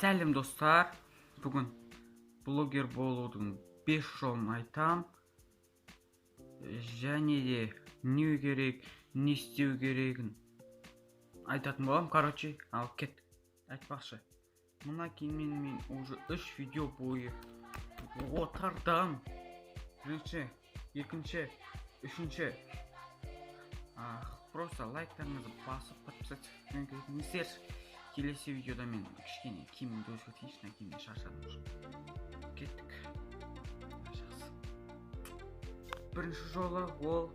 Сәлем, достар! Бүгін блогер болудың 5 жолын айтам. Және де не керек, не істеу керегін айтатын боламын. Короче, ал кеттік. Айтпақшы, мына киіммен мен уже 3 видео бойы отырдым. Бірінші, екінші, үшінші. Просто лайктарыңызды басып, подписаться етіңіздер. Келесі видеода мен кішкене киімімді өзгертейінші, мына киімнен шаршадым уже. Кеттік. Жақсы. Бірінші жолы ол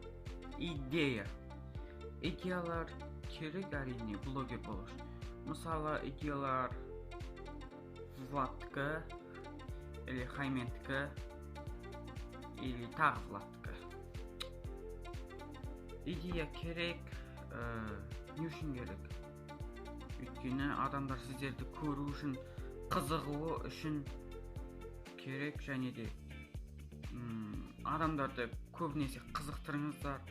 идея. Идеялар керек, әрине, блогер болу үшін. Мысалы, идеялар Владтікі или Хаймендікі, или тағы Владтікі. Идея керек, не үшін керек? Өйткені адамдар сіздерді көру үшін, қызығуы үшін керек. Және де адамдарды көбінесе қызықтырыңыздар.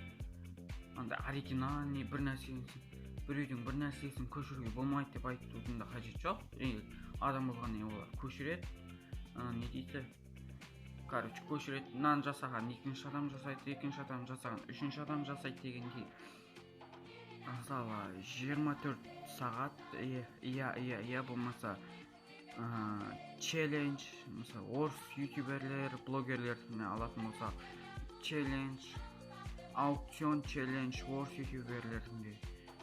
Андай оригинальный бір нәрсені, біреудің бір нәрсесін көшіруге болмайды деп айтудың да қажеті жоқ. Адам болғаннан кейін олар көшіреді. Не дейді? Короче, көшіреді. Мынаны жасаған екінші адам жасайды, екінші адам жасаған үшінші адам жасайды дегендей. Мысалы, 24 сағат, иә, иә, иә, иә, болмаса челлендж, мысалы, орыс ютуберлер, блогерлерді алатын болсақ, челлендж, аукцион челлендж орыс ютуберлерінде,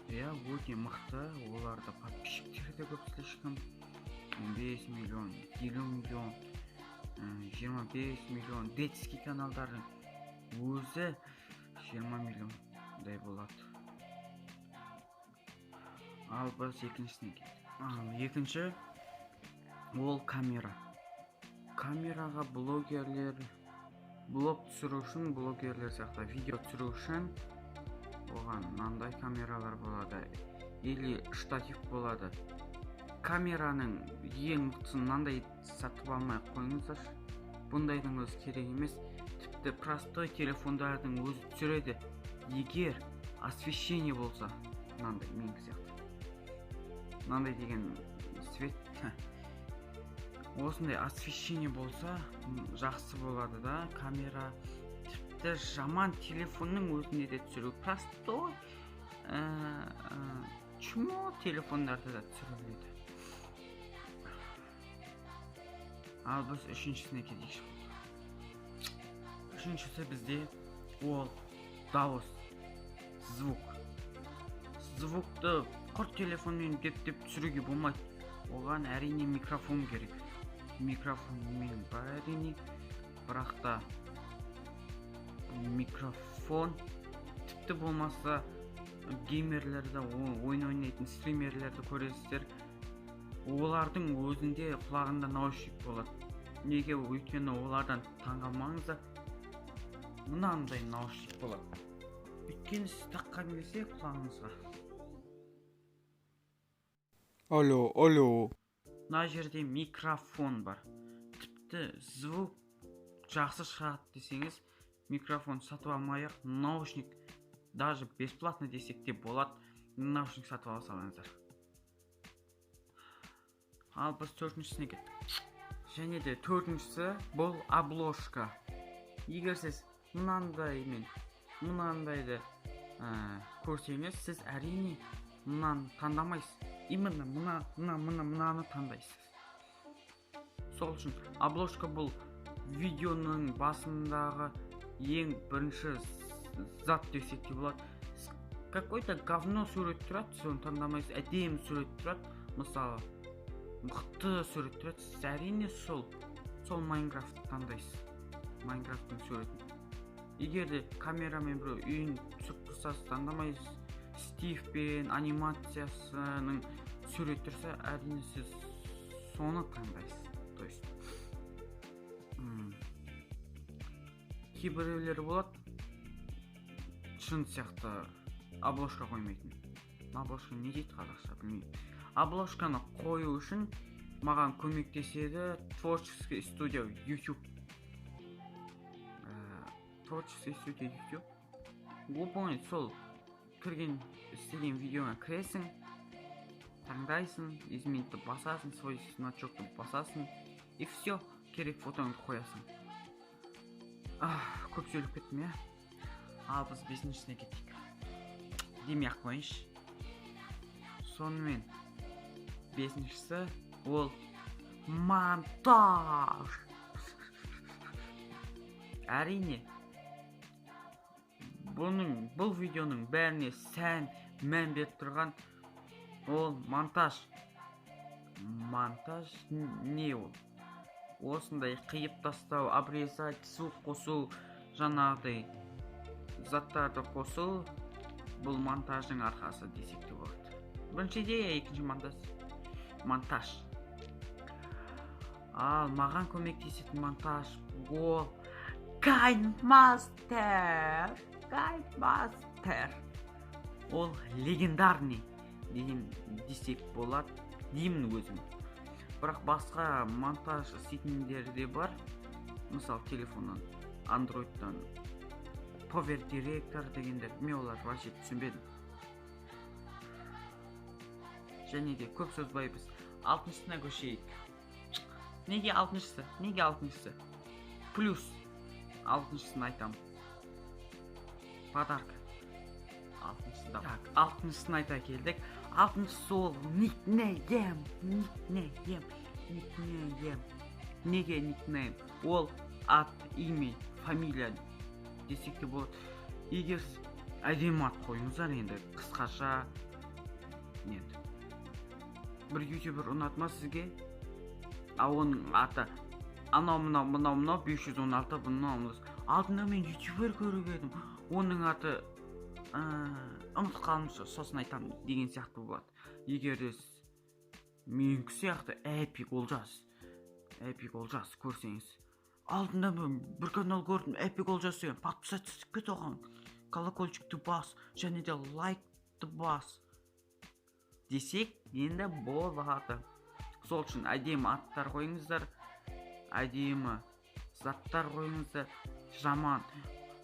иә, өте мықты, оларда подписчиктері де көп слишком, 15 миллион, 50 миллион, 25 миллион, детский каналдардың өзі 20 миллиондай болады. Ал біз екіншісіне кеттік. Ал екінші ол камера. Камераға блогерлер блог түсіру үшін, блогерлер сияқты видео түсіру үшін оған мынандай камералар болады или штатив болады. Камераның ең мықтысын мынандай сатып алмай қойыңыздаршы, бұндайдың өзі керек емес. Тіпті простой телефондардың өзі түсіреді, егер освещение болса, мынандай менікі сияқты, мынандай деген свет, осындай освещение болса, жақсы болады да. Камера тіпті жаман телефонның өзінде де түсіру, простой чмо телефондарда да түсіріледі. Ал біз үшіншісіне кетейікші. Үшіншісі бізде ол дауыс, звук. Звукты құр телефонмен деп түсіруге болмайды, оған әрине микрофон керек. Микрофон мен бар әрине, бірақ та микрофон тіпті болмаса геймерлерді, ойын ойнайтын стримерлерді көресіздер, олардың өзінде құлағында наушник болады. Неге? Өйткені олардан таңғалмаңыздар, мынандай наушник болады. Өйткені сіз таққан кезде құлағыңызға Алло, алло. Мына жерде микрофон бар. Тіпті звук жақсы шығады десеңіз, микрофон сатып алмай-ақ наушник, даже бесплатно десек те болады, наушник сатып ала салыңыздар. Ал біз төртіншісіне кеттік. Және де төртіншісі бұл обложка. Егер сіз мынандай мен мынандайды көрсеңіз, сіз әрине мынаны таңдамайсыз, именно мына, мына, мына, мынаны таңдайсыз. Сол үшін обложка бұл видеоның басындағы ең бірінші зат десек те болады. Какой-то говно сурет тұрады, сіз оны таңдамайсыз. Әдемі сурет тұрады, мысалы, мықты сурет тұрады, сіз әрине сол Майнкрафтты таңдайсыз, Майнкрафттың суретін. Егер де камерамен біреу үйін түсіріп тұрса, сіз таңдамайсыз. Стив пен анимациясының сурет тұрса, әрине сіз соны таңдайсыз. То есть кейбіреулер болады шын сияқты обложка қоймайтын. Обложка не дейді қазақша, білмеймін. Обложканы қою үшін маған көмектеседі творческий студия YouTube. Творческий студия YouTube оп оңай, сол кірген істеген видеоңа кіресің. Таңдайсың, изменить ті басасың, свой значок ты басасың, и все, керек фотоңды қоясың. Көп сөйлеп кеттім, иә. Ал біз бесіншісіне кетейік. Демей ақ қояйыншы. Сонымен бесіншісі ол монтаж. Әрине, бұл видеоның бәріне сән мән беріп тұрған ол монтаж. Монтаж не ол? Осындай қиып тастау, обрезать, звук қосу, жаңағыдай заттарды қосу, бұл монтаждың арқасы десек те болады. Бірінші идея, екінші монтаж. Монтаж. Ал маған көмектесетін монтаж ол KineMaster. KineMaster. Ол легендарный деген десек болады деймін өзім. Бірақ басқа монтаж істейтіндер де бар. Мысалы, телефоннан, андроидтан Power Director дегендер, мен оларды вообще түсінбедім. Және де көп созбай біз алтыншысына көшейік. Неге алтыншысы? Неге алтыншысы? Плюс алтыншысын айтамын. Подарок. Алтыншысы да. Так, алтыншысын айта келдік. Алтыншысы ол никнейм. Никнейм. Никнейм. Неге никнейм? Ол ат, имя, фамилия десек те болады. Егер әдемі ат қойыңыздар, енді қысқаша, енді бір ютубер ұнады ма сізге, а оның аты анау мынау мынау мынау 516 мынау. Алдында мен ютубер көріп едім, оның аты ұмытып қалдым, сосын айтамын деген сияқты болады. Егер де менікі сияқты Эпик Олжас, Эпик Олжас көрсеңіз, алдында мен бір канал көрдім, Эпик Олжас деген, подписаться етіп кет оған, колокольчик ті бас және де лайкты бас десек енді болады. Сол үшін әдемі аттар қойыңыздар, әдемі заттар қойыңыздар. Жаман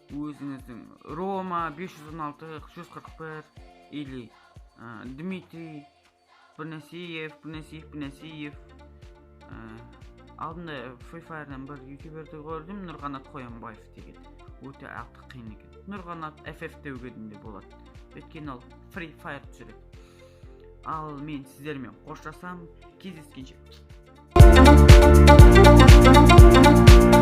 өзіңіздің Рома 516 141 или Дмитрий Бірнәсеев, Бірнәсеев, Бірнәсеев. Алдында Free Fire'дан бір ютуберді көрдім, Нұрқанат Қоянбаев деген. Өте аты қиын екен. Нұрқанат FF деуге де болады. Өйткені ол Free Fire түсіреді. Ал мен сіздермен қоштасам, кездескенше.